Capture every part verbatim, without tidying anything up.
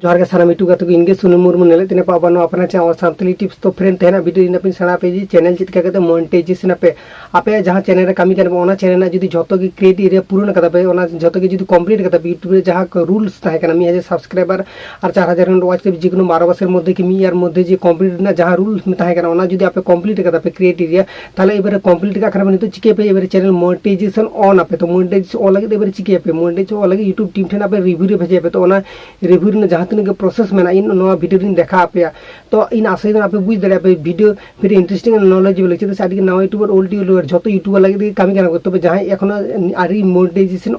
ᱡᱚᱦᱟᱨ ᱜᱮ ᱥᱟᱱᱟᱢ YouTube ᱜᱟᱛᱮ ᱠᱚ, ᱤᱧ ᱜᱮ ᱥᱩᱱᱤᱞ ᱢᱩᱨᱢᱩ᱾ ᱧᱮᱞᱮᱫ ᱛᱤᱧ ᱯᱮ ᱟᱵᱚ ᱱᱚᱣᱟ ᱟᱯᱱᱟᱨ channel ᱥᱟᱱᱛᱟᱞᱤ ᱴᱤᱯᱥ᱾ ᱛᱚ friend, ᱛᱮᱦᱮᱧᱟᱜ video ᱨᱮ ᱤᱧ ᱟᱯᱮᱧ ᱥᱮᱬᱟ ᱟᱯᱮ ᱡᱮ channel ᱪᱮᱫ ᱞᱮᱠᱟ ᱠᱟᱛᱮ monetization ᱟᱯᱮ᱾ ᱟᱯᱮᱭᱟᱜ ᱡᱟᱦᱟᱸ channel ᱨᱮ ᱠᱟᱹᱢᱤ ᱠᱟᱱᱟ ᱚᱱᱟ channel ᱨᱮᱱᱟᱜ ᱡᱩᱫᱤ ᱡᱷᱚᱛᱚ ᱜᱮ criteria ᱯᱩᱨᱚᱱ ᱠᱟᱫᱟ ᱯᱮ, ᱚᱱᱟ ᱡᱷᱚᱛᱚ ᱜᱮ ᱡᱩᱫᱤ complete ᱠᱟᱫᱟ ᱯᱮ, YouTube ᱨᱮ ᱡᱟᱦᱟᱸ ᱠᱚ rules ᱛᱟᱦᱮᱸ ᱠᱟᱱᱟ, ᱢᱤᱫ ᱦᱟᱡᱟᱨ subscriber ᱟᱨ ᱪᱟᱨ ᱦᱟᱡᱟᱨ ᱜᱟᱱ watch time ᱡᱮᱠᱳᱱᱳ ᱵᱟᱨᱚ ᱢᱟᱥᱮᱨ ᱢᱚᱫᱽᱫᱷᱮ ᱠᱤ ᱢᱤᱫ ᱤᱭᱟᱨ ᱢᱚᱫᱽᱫᱷᱮ ᱡᱮ complete ᱨᱮᱱᱟᱜ ᱡᱟᱦᱟᱸ rules ᱛᱟᱦᱮᱸ ᱠᱟᱱᱟ, ᱚᱱᱟ ᱡᱩᱫᱤ ᱟᱯᱮ complete ᱠᱟᱫᱟ ᱯᱮ criteria, ᱛᱟᱦᱚᱞᱮ ᱮᱵᱟᱨᱮ complete ᱠᱟᱜ ᱠᱷᱟᱱ ᱯᱮ, ᱱᱤᱛᱚᱜ ᱪᱤᱠᱟᱹᱭ ᱯᱮ? ᱮᱵᱟᱨᱮ channel monetization on ᱟᱯᱮ᱾ ᱛᱚ monetization on ᱞᱟᱹᱜᱤᱫ ᱮᱵᱟᱨᱮ ᱪᱤᱠᱟᱹᱭ ᱯᱮ? monetization on ᱞᱟᱹᱜᱤᱫ YouTube team ᱴᱷᱮᱱ ᱟᱯᱮ review ᱨᱮ ᱵᱷᱮᱡᱟᱭ ᱯᱮ᱾ ᱛᱚ ᱚᱱᱟ review ᱨᱮᱱᱟᱜ ᱡᱟᱦᱟᱸ ᱛᱤᱱᱟᱹᱜ ᱜᱮ process ᱢᱮᱱᱟᱜᱼᱟ, ᱤᱧ ᱱᱚᱣᱟ video ᱨᱤᱧ ᱫᱮᱠᱷᱟ ᱟᱯᱮᱭᱟ᱾ ᱛᱚ ᱤᱧ ᱟᱥᱟᱭ ᱫᱚ ᱟᱯᱮ ᱵᱩᱡᱽ ᱫᱟᱲᱮᱭᱟᱜᱼᱟ ᱯᱮ, video very interesting and knowledgeable᱾ ᱪᱮᱫᱟᱜ ᱥᱮ ᱟᱹᱰᱤ ᱜᱮ ᱱᱟᱣᱟ YouTuber, old YouTuber, ᱡᱷᱚᱛᱚ YouTuber ᱞᱟᱹᱜᱤᱫ ᱜᱮ ᱠᱟᱹᱢᱤ ᱠᱟᱱᱟ ᱠᱚ᱾ ᱛᱚᱵᱮ ᱡᱟᱦᱟᱸᱭ ᱮᱠᱷᱚᱱᱳ ᱟᱹᱣᱨᱤ monetization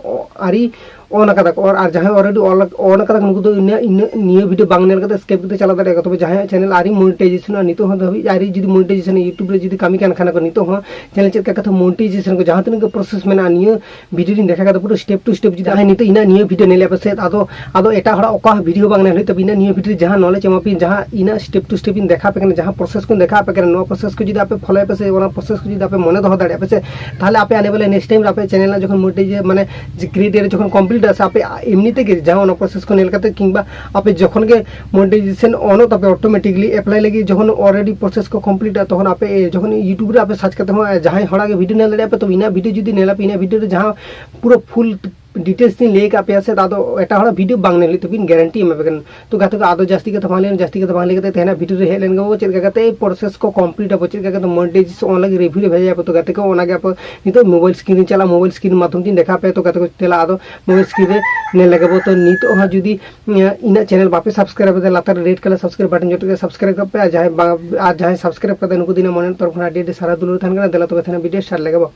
ᱟᱹᱣᱨᱤ on ᱟᱠᱟᱫᱟ ᱠᱚ, ᱟᱨ ᱡᱟᱦᱟᱸᱭ already on ᱟᱠᱟᱫᱟ ᱠᱚ, ᱱᱩᱠᱩ ᱫᱚ ᱤᱱᱟᱹ ᱤᱱᱟᱹ ᱱᱤᱭᱟᱹ video ᱵᱟᱝ ᱧᱮᱞ ᱠᱟᱛᱮ skip ᱠᱟᱛᱮ ᱪᱟᱞᱟᱣ ᱫᱟᱲᱮᱭᱟᱜᱼᱟ ᱠᱚ᱾ ᱛᱚᱵᱮ ᱡᱟᱦᱟᱸᱭᱟᱜ channel ᱟᱹᱣᱨᱤ monetization ᱱᱤᱛᱚᱜ ᱦᱚᱸ ᱫᱷᱟᱹᱵᱤᱡ ᱟᱹᱣᱨᱤ ᱡᱩᱫᱤ monetization YouTube ᱨᱮ ᱡᱩᱫᱤ ᱠᱟᱹᱢᱤ ᱠᱟᱱ ᱠᱷᱟᱱ ᱠᱚ, ᱱᱤᱛᱚᱜ ᱦᱚᱸ channel ᱪᱮᱫ ᱞᱮᱠᱟ ᱠᱟᱛᱮ monetization ᱠᱚ, ᱡᱟᱦᱟᱸ ᱛᱤᱱᱟᱹᱜ ᱜᱮ process ᱢᱮᱱᱟᱜᱼᱟ, ᱱᱤᱭᱟᱹ video ᱨᱤᱧ ᱫᱮᱠᱷᱟ ᱠᱟᱫᱟ ᱯᱩᱨᱟᱹ step to step᱾ ᱡᱩᱫᱤ ᱡᱟᱦᱟᱸᱭ ᱱᱤᱛᱚᱜ ᱤᱧᱟᱹᱜ ᱱᱤᱭᱟᱹ video ᱧᱮᱞᱮᱫ ᱯᱮ ᱥᱮ, ᱟᱫᱚ ᱟᱫᱚ ᱮᱴᱟᱜ ᱦᱚᱲᱟᱜ ᱚᱠᱟ video ᱵᱟᱝ ᱧᱮᱞ ᱦᱩᱭᱩᱜ ᱛᱟᱵᱤᱱᱟ, ᱱᱤᱭᱟᱹ video ᱨᱮ ᱡᱟᱦᱟᱸ knowledge ᱮᱢᱟ ᱯᱮ, ᱡᱟᱦᱟᱸ ᱤᱱᱟᱹ step to step ᱤᱧ ᱫᱮᱠᱷᱟ ᱟᱯᱮ ᱠᱟᱱᱟ, ᱡᱟᱦᱟᱸ process ᱠᱚᱧ ᱫᱮᱠᱷᱟ ᱟᱯᱮ ᱠᱟᱱᱟ, ᱱᱚᱣᱟ process ᱠᱚ ᱡᱩᱫᱤ ᱟᱯᱮ follow ᱟᱯᱮ ᱥᱮ, ᱚᱱᱟ process ᱠᱚ ᱡᱩᱫᱤ ᱟᱯᱮ ᱢᱚᱱᱮ ᱫᱚᱦᱚ ᱫᱟᱲᱮᱭᱟᱜᱼᱟ ᱯᱮ ᱥᱮ, ᱛᱟᱦᱚᱞᱮ ᱟᱯᱮ ᱟᱞᱮ ᱵᱚᱞᱮ next time ᱨᱮ ᱟᱯᱮ channel ᱨᱮᱱᱟᱜ ᱡᱚᱠᱷᱚᱱ monetize ᱢᱟᱱᱮ ᱡᱮ criteria ᱡᱚᱠᱷᱚᱱ complete ᱟ ᱥᱮ, ᱟᱯᱮ ᱮᱢᱱᱤ ᱛᱮᱜᱮ ᱡᱟᱦᱟᱸ ᱚᱱᱟ process ᱠᱚ ᱧᱮᱞ ᱠᱟᱛᱮ, ᱠᱤᱝᱵᱟ ᱟᱯᱮ ᱡᱚᱠᱷᱚᱱ ᱜᱮ monetization ᱚᱱᱚᱜ ᱛᱟᱯᱮ automatically, apply ᱞᱟᱹᱜᱤᱫ ᱡᱚᱠᱷᱚᱱ already process ᱠᱚ complete ᱟ, ᱛᱚᱠᱷᱚᱱ ᱟᱯᱮ ᱡᱚᱠᱷᱚᱱ YouTube ᱨᱮ ᱟᱯᱮ search ᱠᱟᱛᱮ ᱦᱚᱸ ᱡᱟᱦᱟᱸᱭ ᱦᱚᱲᱟᱜ ᱜᱮ video ᱧᱮᱞ ᱫᱟᱲᱮᱭᱟᱜᱼᱟ ᱯᱮ, ᱛᱚ ᱤᱧᱟᱹᱜ video ᱡᱩᱫᱤ ᱧᱮᱞ ᱟᱯᱮ, ᱤᱧᱟᱹᱜ video ᱨᱮ ᱡᱟᱦᱟᱸ ᱯᱩᱨᱟᱹ full details ᱤᱧ ᱞᱟᱹᱭ ᱠᱟᱜ ᱯᱮᱭᱟ ᱥᱮ, ᱟᱫᱚ ᱮᱴᱟᱜ ᱦᱚᱲᱟᱜ video ᱵᱟᱝ ᱧᱮᱞ ᱦᱩᱭᱩᱜ ᱛᱟᱵᱤᱱ, guarantee ᱮᱢᱟ ᱯᱮ ᱠᱟᱱᱟ᱾ ᱛᱚ ᱜᱟᱛᱮ ᱠᱚ, ᱟᱫᱚ ᱡᱟᱹᱥᱛᱤ ᱠᱟᱛᱷᱟ ᱵᱟᱝ ᱞᱟᱹᱭ, ᱡᱟᱹᱥᱛᱤ ᱠᱟᱛᱷᱟ ᱵᱟᱝ ᱞᱟᱹᱭ ᱠᱟᱛᱮ ᱛᱮᱦᱮᱧᱟᱜ video ᱨᱮ ᱦᱮᱡ ᱞᱮᱱ ᱜᱮᱵᱚ, ᱪᱮᱫ ᱞᱮᱠᱟ ᱠᱟᱛᱮ process ᱠᱚ complete ᱟᱵᱚ, ᱪᱮᱫ ᱞᱮᱠᱟ ᱠᱟᱛᱮ monetization ᱚᱱ ᱞᱟᱹᱜᱤᱫ review ᱨᱮ ᱵᱷᱮᱡᱟᱭᱟᱵᱚ᱾ ᱛᱚ ᱜᱟᱛᱮ ᱠᱚ, ᱚᱱᱟᱜᱮ ᱟᱯᱮ ᱱᱤᱛᱚᱜ mobile screen ᱨᱤᱧ ᱪᱟᱞᱟᱜᱼᱟ, mobile screen ᱢᱟᱫᱽᱫᱷᱚᱢ ᱛᱤᱧ ᱫᱮᱠᱷᱟᱣ ᱯᱮᱭᱟ᱾ ᱛᱚ ᱜᱟᱛᱮ ᱠᱚ, ᱫᱮᱞᱟ ᱟᱫᱚ mobile screen ᱨᱮ ᱧᱮᱞ ᱞᱮᱜᱮ ᱵᱚ᱾ ᱛᱚ ᱱᱤᱛᱚᱜ ᱦᱚᱸ ᱡᱩᱫᱤ ᱤᱧᱟᱹᱜ channel ᱵᱟᱯᱮ subscribe ᱠᱟᱫᱟ, ᱞᱟᱛᱟᱨ ᱨᱮ red colour subscribe button ᱡᱚᱴᱮᱫ ᱠᱟᱛᱮ subscribe ᱠᱟᱜ ᱯᱮ, ᱟᱨ ᱡᱟᱦᱟᱸᱭ ᱵᱟᱝ, ᱟᱨ ᱡᱟᱦᱟᱸᱭ subscribe ᱠᱟᱫᱟ ᱱᱩᱠᱩ ᱫᱤᱱᱟᱜ ᱢᱚᱱᱮ ᱛᱚᱨᱚᱯ ᱠᱷᱚᱱ ᱟᱹᱰᱤ ᱟᱹᱰᱤ ᱥᱟᱨᱦᱟᱣ ᱫᱩᱞᱟᱹᱲ ᱛᱟᱦᱮᱱ ᱠᱟᱱᱟ᱾ ᱫᱮᱞᱟ ᱛᱚᱵᱮ ᱛᱟᱦᱮᱱᱟ video start ᱞᱮᱜᱮ ᱵᱚ᱾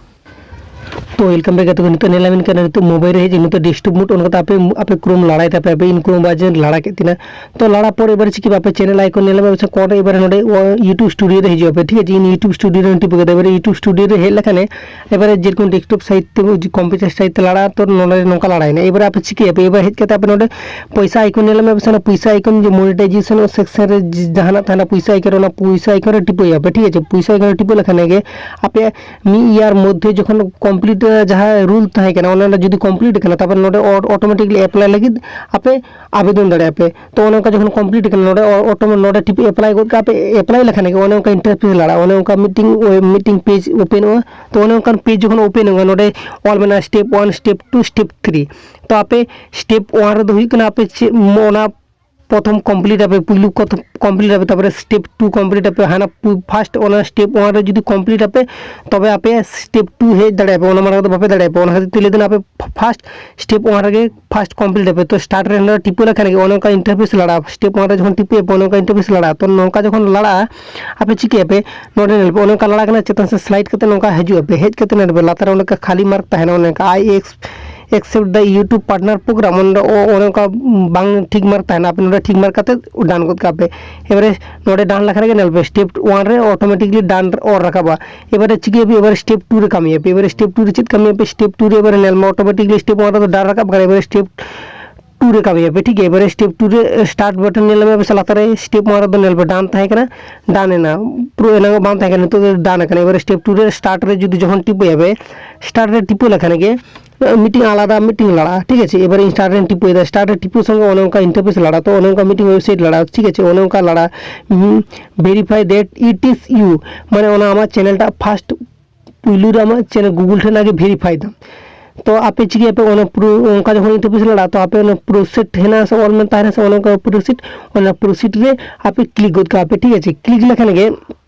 ᱛᱚ welcome back ᱜᱟᱛᱮ ᱠᱚ, ᱱᱤᱛᱚᱜ ᱧᱮᱞ ᱟᱵᱤᱱ ᱠᱟᱱᱟ, ᱱᱤᱛᱚᱜ mobile ᱨᱮ ᱦᱮᱡ, ᱱᱤᱛᱚᱜ desktop mode ᱚᱱ ᱠᱟᱛᱮ ᱟᱯᱮ, ᱟᱯᱮ Chrome ᱞᱟᱲᱟᱭ ᱛᱟᱯᱮ, ᱟᱯᱮ ᱤᱧ Chrome ᱵᱟᱡᱮ ᱞᱟᱲᱟ ᱠᱮᱫ ᱛᱤᱧᱟ᱾ ᱛᱚ ᱞᱟᱲᱟ ᱯᱚᱨ ᱮᱵᱟᱨᱮ ᱪᱤᱠᱟᱹ ᱟᱯᱮ channel icon ᱧᱮᱞ ᱟᱯᱮ ᱥᱮ ᱠᱚᱨ ᱨᱮ, ᱮᱵᱟᱨᱮ ᱱᱚᱰᱮ ᱚ, YouTube Studio ᱨᱮ ᱦᱤᱡᱩᱜ ᱟᱯᱮ, ᱴᱷᱤᱠ ᱟᱪᱷᱮ? ᱤᱧ YouTube Studio ᱨᱮ ᱴᱤᱯ ᱠᱟᱫᱟ᱾ ᱮᱵᱟᱨᱮ YouTube Studio ᱨᱮ ᱦᱮᱡ ᱞᱮᱠᱷᱟᱱ ᱮᱵᱟᱨᱮ ᱡᱮᱨᱚᱠᱚᱢ desktop site ᱛᱮ, computer site ᱛᱮ ᱞᱟᱲᱟ, ᱛᱚ ᱱᱚᱰᱮ ᱱᱚᱝᱠᱟ ᱞᱟᱲᱟᱭᱮᱱᱟ᱾ ᱮᱵᱟᱨᱮ ᱟᱯᱮ ᱪᱤᱠᱟᱹᱭᱟᱯᱮ? ᱮᱵᱟᱨ ᱦᱮᱡ ᱠᱟᱛᱮ ᱟᱯᱮ ᱱᱚᱰᱮ ᱯᱚᱭᱥᱟ icon ᱧᱮᱞ ᱟᱯᱮ ᱥᱮ, ᱚᱱᱟ ᱯᱚᱭᱥᱟ icon ᱡᱮ monetization section ᱨᱮ ᱡᱟᱦᱟᱱᱟᱜ ᱛᱟᱦᱮᱱᱟ, ᱯᱚᱭᱥᱟ icon, ᱚᱱᱟ ᱯᱚᱭᱥᱟ icon ᱨᱮ ᱴᱤᱯᱟᱹᱭ ᱟᱯᱮ, ᱴᱷᱤᱠ ᱟᱪᱷᱮ? ᱯᱚᱭᱥᱟ icon ᱨᱮ ᱴᱤᱯᱟᱹ ᱞᱮᱠᱷᱟᱱ ᱜᱮ ᱟᱯᱮ ᱢᱤᱫ year ᱢᱚᱫᱽᱫᱷᱮ ᱡᱚᱠᱷᱚᱱ complete ᱡᱟᱦᱟᱸ ᱨᱩᱞ ᱛᱟᱦᱮᱸ ᱠᱟᱱᱟ, ᱚᱱᱟ ᱡᱩᱫᱤ ᱠᱚᱢᱯᱞᱤᱴ ᱠᱟᱱᱟ, ᱛᱟᱨᱯᱚᱨᱮ ᱱᱚᱰᱮ ᱚᱴᱳᱢᱮᱴᱤᱠᱞᱤ ᱮᱯᱞᱟᱭ ᱞᱟᱹᱜᱤᱫ ᱟᱯᱮ ᱟᱵᱮᱫᱚᱱ ᱫᱟᱲᱮᱭᱟᱜᱼᱟ ᱯᱮ᱾ ᱛᱚ ᱚᱱᱮ ᱚᱱᱠᱟ ᱡᱚᱠᱷᱚᱱ ᱠᱚᱢᱯᱞᱤᱴ ᱠᱟᱱᱟ, ᱱᱚᱰᱮ ᱚᱴᱳᱢᱮ ᱱᱚᱰᱮ ᱴᱤᱯ ᱮᱯᱞᱟᱭ ᱜᱚᱫ ᱠᱟᱜᱼᱟ ᱯᱮ᱾ ᱮᱯᱞᱟᱭ ᱞᱮᱠᱷᱟᱱ ᱜᱮ ᱚᱱᱮ ᱚᱱᱠᱟ ᱤᱱᱴᱟᱨᱯᱷᱮᱥ ᱞᱟᱲᱟᱜᱼᱟ, ᱚᱱᱮ ᱚᱱᱠᱟ ᱢᱤᱫᱴᱤᱝ ᱢᱤᱫᱴᱤᱝ ᱯᱮᱡᱽ ᱳᱯᱮᱱᱚᱜᱼᱟ᱾ ᱛᱚ ᱚᱱᱮ ᱚᱱᱠᱟᱱ ᱯᱮᱡᱽ ᱡᱚᱠᱷᱚᱱ ᱳᱯᱮᱱᱚᱜᱼᱟ, ᱱᱚᱰᱮ ᱚᱞ ᱢᱮᱱᱟᱜᱼᱟ step one, step two, step three᱾ ᱛᱚ ᱟᱯᱮ step one ᱨᱮᱫᱚ ᱦᱩᱭᱩᱜ ᱠᱟᱱᱟ ᱟᱯᱮ ᱪᱮᱫ ᱚᱱᱟ ᱯᱨᱚᱛᱷᱚᱢ ᱠᱚᱢᱯᱞᱤᱴ ᱟᱯᱮ, ᱯᱩᱭᱞᱩ ᱠᱚᱢᱯᱞᱤᱴ ᱟᱯᱮ, ᱛᱟᱨᱯᱚᱨᱮ step two ᱠᱚᱢᱯᱞᱤᱴ ᱟᱯᱮ, ᱦᱟᱱᱟ first ᱚᱱᱟ step one ᱨᱮ ᱡᱩᱫᱤ ᱠᱚᱢᱯᱞᱤᱴ ᱟᱯᱮ, ᱛᱚᱵᱮ ᱟᱯᱮ step two ᱦᱮᱡ ᱫᱟᱲᱮᱭᱟᱜᱼᱟ ᱯᱮ, ᱚᱱᱟ ᱢᱟᱲᱟᱝ ᱨᱮᱫᱚ ᱵᱟᱯᱮ ᱫᱟᱲᱮᱭᱟᱜᱼᱟ ᱯᱮ᱾ ᱚᱱᱟ ᱠᱷᱟᱹᱛᱤᱨ ᱛᱮ ᱞᱟᱹᱭ ᱫᱟᱹᱧ ᱟᱯᱮ first step one ᱨᱮᱜᱮ first ᱠᱚᱢᱯᱞᱤᱴ ᱟᱯᱮ᱾ ᱛᱚ start ᱨᱮ ᱱᱚᱰᱮ ᱴᱤᱯᱟᱹ ᱞᱮᱠᱷᱟᱱ ᱜᱮ ᱚᱱᱮ ᱚᱱᱠᱟ ᱤᱱᱴᱟᱨᱯᱷᱮᱥ ᱞᱟᱲᱟᱜᱼᱟ, step one ᱨᱮ ᱡᱚᱠᱷᱚᱱ ᱴᱤᱯᱟᱹᱭᱟᱯᱮ ᱚᱱᱮ ᱚᱱᱠᱟ ᱤᱱᱴᱟᱨᱯᱷᱮᱥ ᱞᱟᱲᱟᱜᱼᱟ᱾ ᱛᱚ ᱱᱚᱝᱠᱟ ᱡᱚᱠᱷᱚᱱ ᱞᱟᱲᱟᱜᱼᱟ, ᱟᱯᱮ ᱪᱤᱠᱟᱹᱭᱟᱯᱮ, ᱱᱚᱰᱮ ᱧᱮᱞ ᱯᱮ ᱚᱱᱮ ᱚᱱᱠᱟ ᱞᱟᱲᱟ ᱠᱟᱱᱟ, ᱪᱮᱛᱟᱱ ᱥᱮᱫ ᱥᱞᱟᱭᱤᱰ ᱠᱟᱛᱮ ᱱᱚᱝᱠᱟ ᱦᱤᱡᱩᱜ ᱟᱯᱮ, ᱦᱮᱡ ᱠᱟᱛᱮ ᱧᱮᱞ ᱯᱮ ᱞᱟᱛᱟᱨ ᱨᱮ ᱚᱱᱮ ᱚᱱᱠᱟ ᱠᱷᱟᱹᱞᱤ ᱢᱟᱨᱠ ᱛᱟᱦᱮᱱᱟ, ᱚᱱᱮ ᱚᱱᱠᱟ I accept the YouTube partner program, ᱚᱱᱮ ᱚᱱᱠᱟ ᱵᱟᱝ ᱴᱷᱤᱠ ᱢᱟᱨᱠ ᱛᱟᱦᱮᱱᱟ, ᱟᱯᱮ ᱱᱚᱰᱮ ᱴᱷᱤᱠ ᱢᱟᱨᱠ ᱠᱟᱛᱮ ᱰᱟᱱ ᱜᱚᱫ ᱠᱟᱜ ᱯᱮ᱾ ᱮᱵᱟᱨᱮ ᱱᱚᱰᱮ ᱰᱟᱱ ᱞᱮᱠᱷᱟᱱ ᱜᱮ ᱧᱮᱞ ᱯᱮ step one ᱨᱮ ᱚᱴᱳᱢᱮᱴᱤᱠᱞᱤ ᱰᱟᱱ ᱚᱞ ᱨᱟᱠᱟᱵᱼᱟ᱾ ᱮᱵᱟᱨᱮ ᱪᱤᱠᱟᱹᱭᱟᱯᱮ, ᱮᱵᱟᱨᱮ step two ᱨᱮ ᱠᱟᱹᱢᱤᱭᱟᱯᱮ᱾ ᱮᱵᱟᱨᱮ step two ᱨᱮ ᱪᱮᱫ ᱠᱟᱹᱢᱤᱭᱟᱯᱮ, step two ᱨᱮ ᱮᱵᱟᱨᱮ ᱧᱮᱞ ᱢᱮ ᱚᱴᱳᱢᱮᱴᱤᱠᱞᱤ step one ᱨᱮᱫᱚ ᱰᱟᱱ ᱨᱟᱠᱟᱵ ᱠᱟᱱᱟ᱾ ᱮᱵᱟᱨᱮ step two ᱨᱮ ᱠᱟᱹᱢᱤᱭᱟᱯᱮ, ᱴᱷᱤᱠ ᱜᱮᱭᱟ᱾ ᱮᱵᱟᱨᱮ step two ᱨᱮ start button ᱧᱮᱞ ᱢᱮ ᱥᱮ ᱞᱟᱛᱟᱨ ᱨᱮ step one ᱨᱮᱫᱚ ᱧᱮᱞ ᱯᱮ ᱰᱟᱱ ᱛᱟᱦᱮᱸ ᱠᱟᱱᱟ, ᱰᱟᱱ ᱮᱱᱟ, ᱯᱩᱨᱟᱹ ᱮᱱᱟᱝ ᱵᱟᱝ ᱛᱟᱦᱮᱸ ᱠᱟᱱᱟ, ᱱᱤᱛᱚᱜ ᱫᱚ ᱰᱟᱱ ᱟᱠᱟᱱᱟ᱾ ᱮᱵᱟᱨᱮ step two ᱨᱮ start ᱨᱮ ᱡᱩᱫᱤ ᱡᱚᱠᱷᱚᱱ ᱴᱤᱯᱟᱹᱭᱟᱯᱮ, start ᱨᱮ ᱴᱤᱯᱟᱹ ᱞᱮᱠᱷᱟᱱ ᱜᱮ ᱢᱤᱫᱴᱤᱝ ᱟᱞᱟᱫᱟ ᱢᱤᱫᱴᱤᱝ ᱞᱟᱲᱟᱜᱼᱟ, ᱴᱷᱤᱠ ᱟᱪᱷᱮ᱾ ᱮᱵᱟᱨᱮ start ᱨᱮᱧ ᱴᱤᱯᱟᱹᱭᱮᱫᱟ, start ᱨᱮ ᱴᱤᱯᱟᱹ ᱥᱚᱸᱜᱮ ᱚᱱᱮ ᱚᱱᱠᱟ ᱤᱱᱴᱟᱨᱯᱷᱮᱥ ᱞᱟᱲᱟᱜᱼᱟ, ᱛᱚ ᱚᱱᱮ ᱚᱱᱠᱟ ᱢᱤᱫᱴᱤᱝ ᱳᱭᱮᱵᱥᱟᱭᱤᱴ ᱞᱟᱲᱟᱜᱼᱟ, ᱴᱷᱤᱠ ᱟᱪᱷᱮ᱾ ᱚᱱᱮ ᱚᱱᱠᱟ ᱞᱟᱲᱟᱜᱼᱟ, verify that it is you, ᱢᱟᱱᱮ ᱚᱱᱟ ᱟᱢᱟᱜ ᱪᱮᱱᱮᱞ ᱴᱟᱜ first ᱯᱩᱭᱞᱩ ᱨᱮ ᱟᱢᱟᱜ ᱪᱮᱱᱮᱞ Google ᱴᱷᱮᱱ ᱟᱜᱮ ᱵᱷᱮᱨᱤᱯᱷᱟᱭ ᱫᱟᱢ᱾ ᱛᱚ ᱟᱯᱮ ᱪᱤᱠᱟᱹᱭᱟᱯᱮ, ᱚᱱᱟ ᱯᱩᱨᱟᱹ ᱚᱱᱠᱟ ᱡᱚᱠᱷᱚᱱ ᱤᱱᱴᱟᱨᱯᱷᱮᱥ ᱞᱟᱲᱟᱜᱼᱟ, ᱛᱚ ᱟᱯᱮ ᱚᱱᱟ ᱯᱨᱚᱥᱤᱰ ᱦᱮᱱᱟᱜᱼᱟ ᱥᱮ ᱚᱞ ᱢᱮ ᱛᱟᱦᱮᱱᱟ ᱥᱮ ᱚᱱᱮ ᱚᱱᱠᱟ ᱯᱨᱚᱥᱤᱰ, ᱚᱱᱟ ᱯᱨᱚᱥᱤᱰ ᱨᱮ ᱟᱯᱮ ᱠᱞᱤᱠ ᱜᱚᱫ ᱠᱟᱜᱼᱟ ᱯᱮ, ᱴᱷᱤᱠ ᱟᱪᱷᱮ᱾ ᱠᱞᱤᱠ ᱞᱮᱠᱷᱟᱱ ᱜᱮ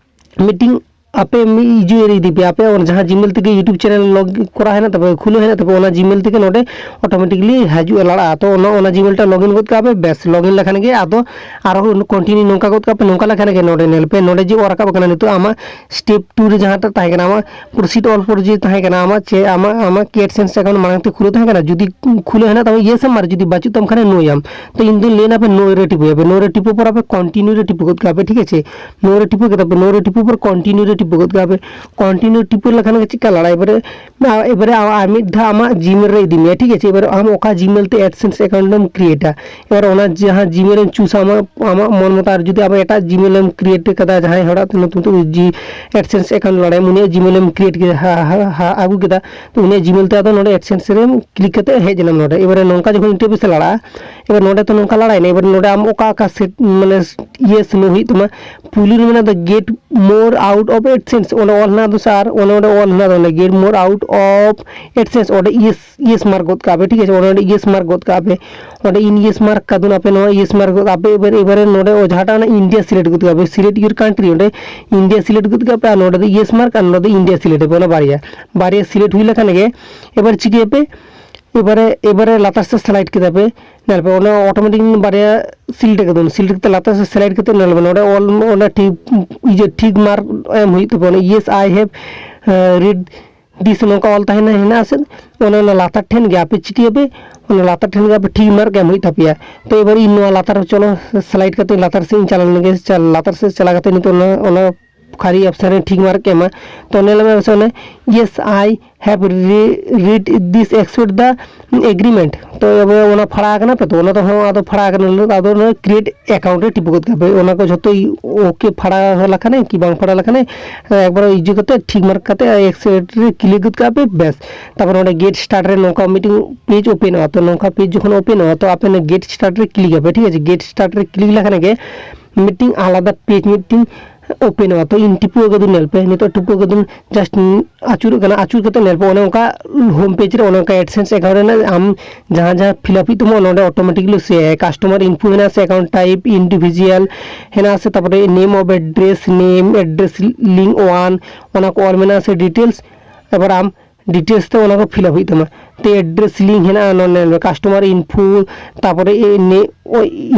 ᱢᱤᱫᱴᱤᱝ ᱟᱯᱮ ᱢᱤᱫ ᱤᱭᱩᱡᱟᱨ ᱤᱫᱤ ᱯᱮ, ᱟᱯᱮ ᱚᱱᱟ ᱡᱟᱦᱟᱸ ᱡᱤᱢᱮᱞ ᱛᱮᱜᱮ YouTube ᱪᱮᱱᱮᱞ ᱞᱚᱜ ᱠᱚᱨᱟᱣ ᱦᱮᱱᱟᱜ ᱛᱟᱯᱮ, ᱠᱷᱩᱞᱟᱹᱣ ᱦᱮᱱᱟᱜ ᱛᱟᱯᱮ, ᱚᱱᱟ ᱡᱤᱢᱮᱞ ᱛᱮᱜᱮ ᱱᱚᱰᱮ ᱚᱴᱳᱢᱮᱴᱤᱠᱞᱤ ᱦᱤᱡᱩᱜᱼᱟ, ᱞᱟᱲᱟᱜᱼᱟ᱾ ᱛᱚ ᱚᱱᱟ ᱚᱱᱟ ᱡᱤᱢᱮᱞ ᱴᱟᱜ ᱞᱚᱜᱤᱱ ᱜᱚᱫ ᱠᱟᱜᱼᱟ ᱯᱮ, ᱵᱮᱥ, ᱞᱚᱜᱤᱱ ᱞᱮᱠᱷᱟᱱ ᱜᱮ ᱟᱫᱚ ᱟᱨᱦᱚᱸ ᱠᱚᱱᱴᱤᱱᱤᱭᱩ ᱱᱚᱝᱠᱟ ᱜᱚᱫ ᱠᱟᱜ ᱯᱮ᱾ ᱱᱚᱝᱠᱟ ᱞᱮᱠᱷᱟᱱ ᱜᱮ ᱱᱚᱰᱮ ᱧᱮᱞ ᱯᱮ, ᱱᱚᱰᱮ ᱡᱮ ᱚᱞ ᱨᱟᱠᱟᱵ ᱟᱠᱟᱱᱟ ᱱᱤᱛᱚᱜ ᱟᱢᱟᱜ step two ᱨᱮ ᱡᱟᱦᱟᱸᱴᱟᱜ ᱛᱟᱦᱮᱸ ᱠᱟᱱᱟ, ᱟᱢᱟᱜ proceed all ᱯᱚᱨ ᱡᱮ ᱛᱟᱦᱮᱸ ᱠᱟᱱᱟ, ᱟᱢᱟᱜ ᱪᱮ ᱟᱢᱟᱜ ᱟᱢᱟᱜ ᱠᱤ AdSense account ᱢᱟᱲᱟᱝ ᱛᱮ ᱠᱷᱩᱞᱟᱹᱣ ᱛᱟᱦᱮᱸ ᱠᱟᱱᱟ, ᱡᱩᱫᱤ ᱠᱷᱩᱞᱟᱹᱣ ᱦᱮᱱᱟᱜ ᱛᱟᱢᱟ ᱤᱭᱮᱥ ᱮᱢ, ᱟᱨ ᱡᱩᱫᱤ ᱵᱟᱹᱪᱩᱜ ᱛᱟᱢ ᱠᱷᱟᱱ ᱱᱳᱭᱟᱢ᱾ ᱛᱚ ᱤᱧ ᱫᱚᱧ ᱞᱟᱹᱭᱟ ᱯᱮ ᱱᱳ ᱨᱮ ᱴᱤᱯᱟᱹᱭᱟᱯᱮ, ᱱᱳ ᱨᱮ ᱴᱤᱯᱟᱹ ᱯᱚᱨ ᱟᱯᱮ ᱠᱚᱱᱴᱤᱱᱤᱭᱩ ᱨᱮ ᱴᱤᱯᱟᱹ ᱜᱚᱫ ᱠᱟᱜᱼᱟ ᱯᱮ, ᱴᱷᱤᱠ ᱟᱪᱷᱮ᱾ ᱱᱳ ᱨᱮ ᱴᱤᱯᱟᱹ ᱠᱮᱫᱟ ᱯᱮ, ᱱᱳ ᱨᱮ ᱴᱤᱯᱟᱹ ᱯᱚᱨ ᱠᱚᱱᱴᱤᱱᱤᱭᱩ ᱨᱮ ᱵᱚᱜᱚᱫ ᱠᱟᱜᱼᱟ ᱯᱮ᱾ ᱠᱚᱱᱴᱤᱱᱤᱭᱩ ᱴᱤᱯᱟᱹ ᱞᱮᱠᱷᱟᱱ ᱜᱮ ᱪᱮᱫ ᱞᱮᱠᱟ ᱞᱟᱲᱟᱜᱼᱟ? ᱮᱵᱟᱨᱮ ᱮᱵᱟᱨᱮ ᱟᱨ ᱢᱤᱫ ᱫᱷᱟᱣ ᱟᱢᱟᱜ ᱡᱤᱢᱮᱞ ᱨᱮ ᱤᱫᱤ ᱢᱮᱭᱟ, ᱴᱷᱤᱠ ᱟᱪᱷᱮ? ᱮᱵᱟᱨᱮ ᱟᱢ ᱚᱠᱟ ᱡᱤᱢᱮᱞ ᱛᱮ ᱮᱰᱥᱮᱱᱥ ᱮᱠᱟᱣᱩᱱᱴ ᱮᱢ ᱠᱨᱤᱭᱮᱴᱟ, ᱮᱵᱟᱨ ᱚᱱᱟ ᱡᱟᱦᱟᱸ ᱡᱤᱢᱮᱞ ᱮᱢ ᱪᱩᱡᱟ ᱟᱢᱟᱜ ᱟᱢᱟᱜ ᱢᱚᱱ ᱢᱚᱛᱚ, ᱟᱨ ᱡᱩᱫᱤ ᱟᱵᱚ ᱮᱴᱟᱜ ᱡᱤᱢᱮᱞ ᱮᱢ ᱠᱨᱤᱭᱮᱴ ᱠᱟᱫᱟ, ᱡᱟᱦᱟᱸᱭ ᱦᱚᱲᱟᱜ ᱧᱩᱛᱩᱢ ᱛᱮ ᱡᱤ ᱮᱰᱥᱮᱱᱥ ᱮᱠᱟᱣᱩᱱᱴ ᱞᱟᱲᱟᱭᱟᱢ, ᱩᱱᱤᱭᱟᱜ ᱡᱤᱢᱮᱞ ᱮᱢ ᱠᱨᱤᱭᱮᱴ ᱠᱮᱫᱟ, ᱦᱟ- ᱦᱟ- ᱦᱟ- ᱟᱹᱜᱩ ᱠᱮᱫᱟ, ᱛᱚ ᱩᱱᱤᱭᱟᱜ ᱡᱤᱢᱮᱞ ᱛᱮ ᱟᱫᱚ ᱱᱚᱰᱮ ᱮᱰᱥᱮᱱᱥ ᱨᱮᱢ ᱠᱞᱤᱠ ᱠᱟᱛᱮ ᱦᱮᱡ ᱮᱱᱟᱢ ᱱᱚᱰᱮ᱾ ᱮᱵᱟᱨᱮ ᱱᱚᱝᱠᱟ ᱡᱚᱠᱷᱚᱱ ᱤᱱᱴᱟᱨᱯᱷᱮᱥ ᱮ ᱞᱟᱲᱟᱜᱼᱟ, ᱮᱵᱟᱨ ᱱᱚᱰᱮ ᱛᱚ ᱱᱚᱝᱠᱟ ᱞᱟᱲᱟᱭᱮᱱᱟ, ᱮᱵᱟᱨ ᱱᱚᱰᱮ ᱟᱢ ᱚᱠᱟ ᱚᱠᱟ ᱥᱮᱴ ᱢᱟᱱᱮ ᱤᱭᱮᱥ ᱱᱳ ᱦᱩᱭᱩᱜ ᱛᱟᱢᱟ᱾ ᱯᱩᱭᱞᱩ ᱨᱮ ᱢᱮᱱᱟᱜ ᱫᱚ get more out of AdSense, ᱚᱸᱰᱮ ᱚᱞ ᱦᱮᱱᱟᱜ ᱫᱚ ᱥᱟᱨ, ᱚᱱᱮ ᱚᱸᱰᱮ ᱚᱞ ᱦᱮᱱᱟᱜ ᱫᱚ ᱚᱸᱰᱮ get more out of AdSense, ᱚᱸᱰᱮ ᱤᱭᱮᱥ ᱤᱭᱮᱥ ᱢᱟᱨᱠ ᱜᱚᱫ ᱠᱟᱜᱼᱟ ᱯᱮ, ᱴᱷᱤᱠ ᱟᱪᱷᱮ? ᱚᱸᱰᱮ ᱚᱸᱰᱮ ᱤᱭᱮᱥ ᱢᱟᱨᱠ ᱜᱚᱫ ᱠᱟᱜᱼᱟ ᱯᱮ, ᱚᱸᱰᱮ ᱤᱧ ᱤᱭᱮᱥ ᱢᱟᱨᱠ ᱠᱟᱫᱩᱱ ᱟᱯᱮ, ᱱᱚᱣᱟ ᱤᱭᱮᱥ ᱢᱟᱨᱠ ᱜᱚᱫ ᱠᱟᱜᱼᱟ ᱯᱮ᱾ ᱮᱵᱟᱨ ᱮᱵᱟᱨᱮ ᱱᱚᱰᱮ ᱚ ᱡᱟᱦᱟᱸᱴᱟᱜ ᱚᱱᱟ ᱤᱱᱰᱤᱭᱟ ᱥᱤᱞᱮᱠᱴ ᱜᱚᱫ ᱠᱟᱜᱼᱟ ᱯᱮ, select your country, ᱚᱸᱰᱮ ᱤᱱᱰᱤᱭᱟ ᱥᱤᱞᱮᱠᱴ ᱜᱚᱫ ᱠᱟᱜᱼᱟ ᱯᱮ, ᱟᱨ ᱱᱚᱰᱮ ᱫᱚ ᱤᱭᱮᱥ ᱢᱟᱨᱠ ᱟᱨ ᱱᱚᱰᱮ ᱫᱚ ᱤᱱᱰᱤᱭᱟ ᱥᱤᱞᱮᱠᱴ ᱟᱯᱮ, ᱚᱱᱟ ᱵᱟᱨᱭᱟ ᱵᱟᱨᱭᱟ ᱥᱤᱞᱮᱠᱴ ᱦᱩᱭ ᱞᱮᱠᱷᱟᱱ ᱜᱮ ᱮᱵᱟᱨ ᱪᱤᱠᱟᱹᱭᱟᱯᱮ? ᱮᱵᱟᱨᱮ ᱮᱵᱟᱨᱮ ᱞᱟᱛᱟᱨ ᱥᱮᱫ ᱥᱞᱟᱭᱤᱰ ᱠᱮᱫᱟ ᱯᱮ, ᱧᱮᱞ ᱯᱮ ᱚᱱᱟ ᱚᱴᱳᱢᱮᱴᱤᱠ ᱵᱟᱨᱭᱟ ᱥᱤᱞᱮᱠᱴ ᱠᱟᱫᱟ, ᱥᱤᱞᱮᱠᱴ ᱠᱟᱛᱮ ᱞᱟᱛᱟᱨ ᱥᱮᱫ ᱥᱞᱟᱭᱤᱰ ᱠᱟᱛᱮ ᱧᱮᱞ ᱯᱮ ᱱᱚᱰᱮ ᱚᱞ ᱚᱱᱟ ᱴᱷᱤᱠ ᱤᱭᱟᱹ ᱴᱷᱤᱠ ᱢᱟᱨᱠ ᱮᱢ ᱦᱩᱭᱩᱜ ᱛᱟᱯᱮᱭᱟ᱾ ᱚᱱᱟ yes I have read this ᱱᱚᱝᱠᱟ ᱚᱞ ᱛᱟᱦᱮᱱᱟ, ᱦᱮᱱᱟᱜᱼᱟ ᱥᱮ? ᱚᱱᱟ ᱚᱱᱟ ᱞᱟᱛᱟᱨ ᱴᱷᱮᱱ ᱜᱮ ᱟᱯᱮ ᱪᱤᱠᱟᱹᱭᱟᱯᱮ? ᱚᱱᱟ ᱞᱟᱛᱟᱨ ᱴᱷᱮᱱ ᱜᱮ ᱟᱯᱮ ᱴᱷᱤᱠ ᱢᱟᱨᱠ ᱮᱢ ᱦᱩᱭᱩᱜ ᱛᱟᱯᱮᱭᱟ᱾ ᱛᱚ ᱮᱵᱟᱨ ᱤᱧ ᱱᱚᱣᱟ ᱞᱟᱛᱟᱨ ᱪᱚᱞᱚ ᱥᱞᱟᱭᱤᱰ ᱠᱟᱛᱮ ᱞᱟᱛᱟᱨ ᱥᱮᱫ ᱤᱧ ᱪᱟᱞᱟᱣ ᱞᱮᱱ ᱜᱮ, ᱪᱟᱞ- ᱞᱟᱛᱟᱨ ᱥᱮᱫ ᱪᱟᱞᱟᱣ ᱠᱟᱛᱮ ᱱᱤᱛᱚᱜ ᱚᱱᱟ ᱚᱱᱟ ᱠᱷᱟᱹᱞᱤ ᱚᱯᱥᱮᱱ ᱨᱮ ᱴᱷᱤᱠ ᱢᱟᱨᱠ ᱮᱢᱟ᱾ ᱛᱚ ᱧᱮᱞ ᱢᱮ ᱥᱮ ᱚᱱᱮ yes I have read this accept the agreement, ᱛᱚ ᱮᱵᱟᱨ ᱚᱱᱟ ᱯᱷᱟᱲᱟ ᱟᱠᱟᱱᱟ ᱯᱮ, ᱛᱚ ᱚᱱᱟ ᱫᱚ ᱦᱚᱸ ᱟᱫᱚ ᱯᱷᱟᱲᱟ ᱟᱠᱟᱱᱟ, ᱟᱫᱚ ᱚᱱᱟ ᱠᱨᱤᱭᱮᱴ ᱮᱠᱟᱣᱩᱱᱴ ᱨᱮ ᱴᱤᱯᱟᱹ ᱜᱚᱫ ᱠᱟᱜ ᱯᱮ᱾ ᱚᱱᱟ ᱠᱚ ᱡᱷᱚᱛᱚ ᱳᱠᱮ ᱯᱷᱟᱲᱟ ᱞᱮᱠᱷᱟᱱᱮ ᱠᱤ ᱵᱟᱝ ᱯᱷᱟᱲᱟ ᱞᱮᱠᱷᱟᱱᱮ ᱮᱠᱵᱟᱨ ᱤᱭᱟᱹ ᱠᱟᱛᱮ ᱴᱷᱤᱠ ᱢᱟᱨᱠ ᱠᱟᱛᱮ ᱮᱠᱥᱮᱯᱴ ᱨᱮ ᱠᱞᱤᱠ ᱜᱚᱫ ᱠᱟᱜ ᱯᱮ, ᱵᱮᱥ᱾ ᱛᱟᱨᱯᱚᱨ ᱚᱸᱰᱮ ᱜᱮᱴ ᱥᱴᱟᱨᱴ ᱨᱮ ᱱᱚᱝᱠᱟ ᱢᱤᱫᱴᱤᱝ ᱯᱮᱡᱽ ᱳᱯᱮᱱᱚᱜᱼᱟ᱾ ᱛᱚ ᱱᱚᱝᱠᱟ ᱯᱮᱡᱽ ᱡᱚᱠᱷᱚᱱ ᱳᱯᱮᱱᱚᱜᱼᱟ, ᱛᱚ ᱟᱯᱮ ᱚᱱᱟ ᱜᱮᱴ ᱥᱴᱟᱨᱴ ᱨᱮ ᱠᱞᱤᱠ ᱟᱯᱮ, ᱴᱷᱤᱠ ᱟᱪᱷᱮ? ᱜᱮᱴ ᱥᱴᱟᱨᱴ ᱨᱮ ᱠᱞᱤᱠ ᱞᱮᱠᱷᱟᱱ ᱜᱮ ᱢᱤᱫᱴᱤᱝ ᱟᱞᱟᱫᱟ ᱯᱮᱡᱽ ᱢᱤᱫᱴᱤᱝ ᱳᱯᱮᱱᱚᱜᱼᱟ᱾ ᱛᱚ ᱤᱧ ᱴᱤᱯᱟᱹ ᱟᱠᱟᱫᱟᱹᱧ, ᱧᱮᱞ ᱯᱮ, ᱱᱤᱛᱚᱜ ᱴᱤᱯᱟᱹ ᱟᱠᱟᱫᱟᱹᱧ, ᱡᱟᱥᱴ ᱟᱹᱪᱩᱨᱚᱜ ᱠᱟᱱᱟ, ᱟᱹᱪᱩᱨ ᱠᱟᱛᱮ ᱧᱮᱞ ᱯᱮ ᱚᱱᱮ ᱚᱱᱠᱟ ᱦᱳᱢ ᱯᱮᱡᱽ ᱨᱮ ᱚᱱᱮ ᱚᱱᱠᱟ ᱮᱰᱥᱮᱱᱥ ᱮᱠᱟᱣᱩᱱᱴ ᱨᱮᱱᱟᱜ ᱟᱢ ᱡᱟᱦᱟᱸ ᱡᱟᱦᱟᱸ ᱯᱷᱤᱞᱟᱯ ᱦᱩᱭᱩᱜ ᱛᱟᱢᱟ, ᱚᱱᱟ ᱚᱸᱰᱮ ᱚᱴᱳᱢᱮᱴᱤᱠᱞᱤ ᱥᱮ ᱠᱟᱥᱴᱚᱢᱟᱨ ᱤᱱᱯᱷᱳ ᱦᱮᱱᱟᱜᱼᱟ ᱥᱮ ᱮᱠᱟᱣᱩᱱᱴ ᱴᱟᱭᱤᱯ ᱤᱱᱰᱤᱵᱷᱤᱡᱩᱣᱟᱞ ᱦᱮᱱᱟᱜᱼᱟ ᱥᱮ, ᱛᱟᱨᱯᱚᱨᱮ name of address, name address link one, ᱚᱱᱟ ᱠᱚ ᱚᱞ ᱢᱮᱱᱟᱜᱼᱟ ᱥᱮ ᱰᱤᱴᱮᱞᱥ᱾ ᱮᱵᱟᱨ ᱟᱢ ᱰᱤᱴᱮᱞᱥ ᱛᱮ ᱚᱱᱟ ᱠᱚ ᱯᱷᱤᱞᱟᱯ ᱦᱩᱭᱩᱜ ᱛᱟᱢᱟ᱾ ᱛᱮ ᱮᱰᱨᱮᱥ ᱞᱤᱝᱠ ᱦᱮᱱᱟᱜᱼᱟ, ᱱᱚᱰᱮ ᱠᱟᱥᱴᱚᱢᱟᱨ ᱤᱱᱯᱷᱳ, ᱛᱟᱨᱯᱚᱨᱮ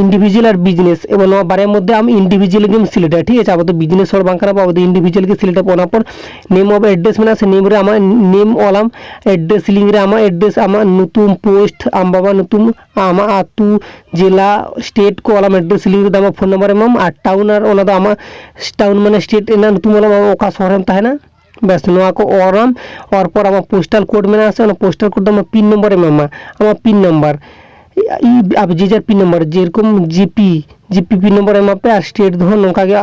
ᱤᱱᱰᱤᱵᱷᱤᱡᱩᱣᱟᱞ ᱟᱨ ᱵᱤᱡᱽᱱᱮᱥ, ᱮᱵᱚᱝ ᱱᱚᱣᱟ ᱵᱟᱨᱭᱟ ᱢᱚᱫᱽᱫᱷᱮ ᱟᱢ ᱤᱱᱰᱤᱵᱷᱤᱡᱩᱣᱟᱞ ᱜᱮᱢ ᱥᱤᱞᱮᱠᱴᱟ, ᱴᱷᱤᱠ ᱟᱪᱷᱮ? ᱟᱵᱚ ᱫᱚ ᱵᱤᱡᱽᱱᱮᱥ ᱦᱚᱲ ᱵᱟᱝ ᱠᱟᱱᱟ ᱵᱚ, ᱟᱵᱚ ᱫᱚ ᱤᱱᱰᱤᱵᱷᱤᱡᱩᱣᱟᱞ ᱜᱮ ᱥᱤᱞᱮᱠᱴ ᱟᱵᱚ᱾ ᱚᱱᱟ ᱯᱚᱨ ᱱᱮᱢ ᱚᱯᱷ ᱮᱰᱨᱮᱥ ᱢᱮᱱᱟᱜᱼᱟ, ᱥᱮ ᱱᱮᱢ ᱨᱮ ᱟᱢᱟᱜ ᱱᱮᱢ ᱚᱞᱟᱢ, ᱮᱰᱨᱮᱥ ᱞᱤᱝᱠ ᱨᱮ ᱟᱢᱟᱜ ᱮᱰᱨᱮᱥ, ᱟᱢᱟᱜ ᱧᱩᱛᱩᱢ, ᱯᱳᱥᱴ, ᱟᱢ ᱵᱟᱵᱟ ᱧᱩᱛᱩᱢ, ᱟᱢᱟᱜ ᱟᱹᱛᱩ, ᱡᱮᱞᱟ, ᱥᱴᱮᱴ ᱠᱚ ᱚᱞᱟᱢ, ᱮᱰᱨᱮᱥ ᱞᱤᱝᱠ ᱨᱮᱫᱚ ᱟᱢᱟᱜ ᱯᱷᱳᱱ ᱱᱟᱢᱵᱟᱨ ᱮᱢᱟᱢ, ᱟᱨ ᱴᱟᱣᱩᱱ, ᱟᱨ ᱚᱱᱟ ᱫᱚ ᱟᱢᱟᱜ ᱴᱟᱣᱩᱱ ᱢᱟᱱᱮ ᱥᱴᱮᱴ ᱨᱮᱱᱟᱜ ᱧᱩᱛᱩᱢ ᱚᱞᱟᱢ, ᱟᱢ ᱚᱠᱟ ᱥᱚᱦᱚᱨ ᱨᱮᱢ ᱛᱟᱦᱮᱱᱟ᱾ ᱵᱮᱥ, ᱱᱚᱣᱟ ᱠᱚ ᱚᱞᱟᱢ, ᱚᱞ ᱯᱚᱨ ᱟᱢᱟᱜ ᱯᱳᱥᱴᱟᱞ ᱠᱳᱰ ᱢᱮᱱᱟᱜᱼᱟ ᱥᱮ, ᱚᱱᱟ ᱯᱳᱥᱴᱟᱞ ᱠᱳᱰ ᱫᱚ ᱟᱢᱟᱜ ᱯᱤᱱ ᱱᱚᱢᱵᱚᱨ ᱮᱢᱟᱢᱟ, ᱟᱢᱟᱜ ᱯᱤᱱ ᱱᱚᱢᱵᱚᱨ, ᱟᱵᱚ ᱡᱮ ᱡᱟᱨ ᱯᱤᱱ ᱱᱚᱢᱵᱚᱨ, ᱡᱮᱨᱚᱠᱚᱢ ᱡᱤᱯᱤ, ᱡᱤᱯᱤ ᱯᱤᱱ ᱱᱚᱢᱵᱚᱨ ᱮᱢᱟ ᱯᱮ, ᱟᱨ ᱥᱴᱮᱴ ᱫᱚ ᱱᱚᱝᱠᱟ ᱜᱮ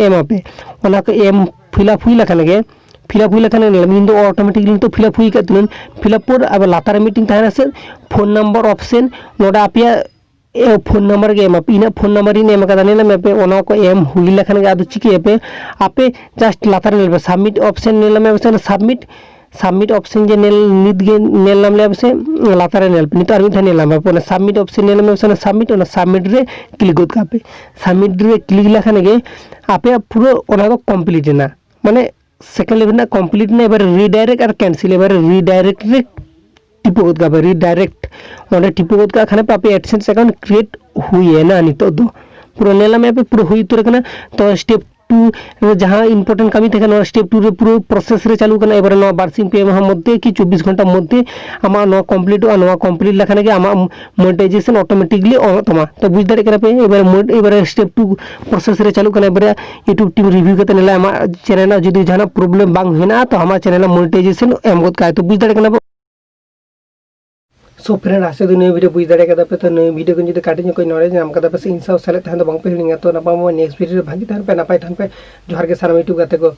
ᱮᱢᱟ ᱯᱮ᱾ ᱚᱱᱟ ᱠᱚ ᱮᱢ ᱯᱷᱤᱞᱟᱯ ᱦᱩᱭ ᱞᱮᱠᱷᱟᱱ ᱜᱮ, ᱯᱷᱤᱞᱟᱯ ᱦᱩᱭ ᱞᱮᱠᱷᱟᱱ ᱜᱮ, ᱤᱧ ᱫᱚ ᱚᱴᱳᱢᱮᱴᱤᱠᱞᱤ ᱱᱤᱛᱚᱜ ᱯᱷᱤᱞᱟᱯ ᱦᱩᱭ ᱟᱠᱟᱫ ᱛᱤᱧᱟᱹ᱾ ᱯᱷᱤᱞᱟᱯ ᱯᱚᱨ ᱟᱵᱟᱨ ᱞᱟᱛᱟᱨ ᱨᱮ ᱢᱤᱫᱴᱤᱝ ᱛᱟᱦᱮᱱᱟ ᱥᱮ ᱯᱷᱳᱱ ᱱᱟᱢᱵᱟᱨ ᱚᱯᱥᱮᱱ, ᱱᱚᱰᱮ ᱟᱯᱮᱭᱟᱜ ᱮ, ᱯᱷᱳᱱ ᱱᱟᱢᱵᱟᱨ ᱜᱮ ᱮᱢᱟ ᱯᱮ, ᱤᱧᱟᱹᱜ ᱯᱷᱳᱱ ᱱᱟᱢᱵᱟᱨ ᱤᱧ ᱮᱢ ᱟᱠᱟᱫᱟ, ᱧᱮᱞ ᱢᱮ ᱯᱮ, ᱚᱱᱟ ᱠᱚ ᱮᱢ ᱦᱩᱭ ᱞᱮᱠᱷᱟᱱ ᱜᱮ ᱟᱫᱚ ᱪᱤᱠᱟᱹᱭᱟᱯᱮ ᱟᱯᱮ? ᱡᱟᱥᱴ ᱞᱟᱛᱟᱨ ᱨᱮ ᱧᱮᱞ ᱯᱮ, ᱥᱟᱵᱢᱤᱴ ᱚᱯᱥᱮᱱ ᱧᱮᱞ ᱢᱮ, ᱥᱟᱵᱢᱤᱴ, ᱥᱟᱵᱢᱤᱴ ᱚᱯᱥᱮᱱ ᱡᱮ ᱧᱮᱞ, ᱱᱤᱛ ᱜᱮ ᱧᱮᱞ ᱧᱟᱢ ᱞᱮᱭᱟ ᱯᱮ ᱥᱮ, ᱞᱟᱛᱟᱨ ᱨᱮ ᱧᱮᱞ ᱯᱮ, ᱱᱤᱛᱚᱜ ᱟᱨ ᱢᱤᱫ ᱫᱷᱟᱣ ᱧᱮᱞ ᱧᱟᱢ ᱯᱮ, ᱚᱱᱟ ᱥᱟᱵᱢᱤᱴ ᱚᱯᱥᱮᱱ ᱧᱮᱞ ᱢᱮ, ᱚᱱᱟ ᱥᱟᱵᱢᱤᱴ, ᱚᱱᱟ ᱥᱟᱵᱢᱤᱴ ᱨᱮ ᱠᱞᱤᱠ ᱜᱚᱫ ᱠᱟᱜ ᱯᱮ᱾ ᱥᱟᱵᱢᱤᱴ ᱨᱮ ᱠᱞᱤᱠ ᱞᱮᱠᱷᱟᱱ ᱜᱮ ᱟᱯᱮᱭᱟᱜ ᱯᱩᱨᱟᱹ ᱚᱱᱟ ᱫᱚ ᱠᱚᱢᱯᱞᱤᱴ ᱮᱱᱟ, ᱢᱟᱱᱮ ᱥᱮᱠᱮᱱᱰ ᱞᱮᱵᱮᱞ ᱨᱮᱱᱟᱜ ᱠᱚᱢᱯᱞᱤᱴ ᱮᱱᱟ᱾ ᱮᱵᱟᱨ ᱨᱤᱰᱟᱭᱨᱮᱠᱴ ᱟᱨ ᱠᱮᱱᱥᱮᱞ, ᱮᱵᱟᱨ ᱨᱤᱰᱟᱭᱨᱮᱠᱴ ᱨᱮ ᱴᱤᱯᱟᱹ ᱜᱚᱫ ᱠᱟᱜ ᱯᱮ, ᱨᱤᱰᱟᱭᱨᱮᱠᱴ᱾ ᱚᱸᱰᱮ ᱴᱤᱯᱟᱹ ᱜᱚᱫ ᱠᱟᱜ ᱠᱷᱟᱱ ᱯᱮ ᱟᱯᱮ ᱮᱰᱥᱮᱱᱥ ᱮᱠᱟᱣᱩᱱᱴ ᱠᱨᱤᱭᱮᱴ ᱦᱩᱭᱮᱱᱟ᱾ ᱱᱤᱛᱚᱜ ᱫᱚ ᱯᱩᱨᱟᱹ ᱧᱮᱞ ᱧᱟᱢᱮᱫ ᱯᱮ ᱯᱩᱨᱟᱹ ᱦᱩᱭ ᱩᱛᱟᱹᱨ ᱟᱠᱟᱱᱟ᱾ ᱛᱚ ᱥᱴᱮᱯ ᱴᱩ ᱨᱮ ᱡᱟᱦᱟᱸ ᱤᱢᱯᱚᱨᱴᱮᱱᱴ ᱠᱟᱹᱢᱤ ᱛᱟᱦᱮᱸ ᱠᱟᱱᱟ, ᱚᱱᱟ ᱥᱴᱮᱯ ᱴᱩ ᱨᱮ ᱯᱩᱨᱟᱹ ᱯᱨᱚᱥᱮᱥ ᱨᱮ ᱪᱟᱹᱞᱩ ᱠᱟᱱᱟ᱾ ᱮᱵᱟᱨᱮ ᱱᱚᱣᱟ ᱵᱟᱨᱥᱤᱧ ᱯᱮ ᱢᱟᱦᱟ ᱢᱚᱫᱽᱫᱷᱮ ᱠᱤ ᱪᱚᱵᱵᱤᱥ ᱜᱷᱚᱱᱴᱟ ᱢᱚᱫᱽᱫᱷᱮ ᱟᱢᱟᱜ ᱱᱚᱣᱟ ᱠᱚᱢᱯᱞᱤᱴᱚᱜᱼᱟ᱾ ᱱᱚᱣᱟ ᱠᱚᱢᱯᱞᱤᱴ ᱞᱮᱠᱷᱟᱱ ᱜᱮ ᱟᱢᱟᱜ ᱢᱚᱱᱮᱴᱟᱭᱡᱮᱥᱚᱱ ᱚᱴᱳᱢᱮᱴᱤᱠᱞᱤ ᱚᱱᱚᱜ ᱛᱟᱢᱟ᱾ ᱛᱚ ᱵᱩᱡᱽ ᱫᱟᱲᱮᱭᱟᱜ ᱠᱟᱱᱟ ᱯᱮ, ᱮᱵᱟᱨᱮ ᱢᱚ-, ᱮᱵᱟᱨᱮ ᱥᱴᱮᱯ ᱴᱩ ᱯᱨᱚᱥᱮᱥ ᱨᱮ ᱪᱟᱹᱞᱩᱜ ᱠᱟᱱᱟ᱾ ᱮᱵᱟᱨᱮ YouTube ᱴᱤᱢ ᱨᱤᱵᱷᱤᱭᱩ ᱠᱟᱛᱮ ᱧᱮᱞᱟ ᱟᱢᱟᱜ ᱪᱮᱱᱮᱞ ᱨᱮᱱᱟᱜ ᱡᱩᱫᱤ ᱡᱟᱦᱟᱱᱟᱜ ᱯᱨᱚᱵᱞᱮᱢ ᱵᱟᱝ ᱦᱮᱱᱟᱜᱼᱟ, ᱛᱚ ᱟᱢᱟᱜ ᱪᱮᱱᱮᱞ ᱨᱮᱱᱟᱜ ᱢᱚᱱᱮᱴᱟᱭᱡᱮᱥᱚᱱ ᱮᱢ ᱜᱚᱫ ᱠᱟᱜᱼᱟᱭ᱾ ᱛᱚ ᱵᱩᱡᱽ ᱫᱟᱲᱮᱭᱟᱜ ᱠᱟᱱᱟ ᱯᱮ᱾ So friend, ᱟᱥᱟ ᱫᱚ ᱱᱤᱭᱟᱹ ᱵᱷᱤᱰᱤᱭᱳ ᱵᱩᱡᱽ ᱫᱟᱲᱮ ᱠᱟᱫᱟ ᱯᱮ᱾ ᱛᱚ ᱱᱤᱭᱟᱹ ᱵᱷᱤᱰᱤᱭᱳ ᱠᱷᱚᱱ ᱡᱩᱫᱤ ᱠᱟᱹᱴᱤᱡ ᱧᱚᱜ ᱠᱚ ᱱᱚᱞᱮᱡᱽ ᱧᱟᱢ ᱠᱟᱫᱟ ᱯᱮ ᱥᱮ ᱤᱧ ᱥᱟᱶ ᱥᱮᱞᱮᱫ ᱛᱟᱦᱮᱸ ᱫᱚ ᱵᱟᱝ ᱯᱮ ᱦᱤᱲᱤᱧᱟ᱾ ᱛᱚ ᱱᱟᱯᱟᱭ ᱢᱟ ᱱᱮᱠᱥᱴ ᱵᱷᱤᱰᱤᱭᱳ ᱨᱮ ᱵᱷᱟᱹᱜᱤ ᱛᱟᱦᱮᱱ ᱯᱮ, ᱱᱟᱯᱟᱭ ᱛᱟᱦᱮᱱ ᱯᱮ᱾ ᱡᱚᱦᱟᱨ ᱜᱮ ᱥᱟᱱᱟᱢ YouTube ᱜᱟᱛᱮ ᱠᱚ᱾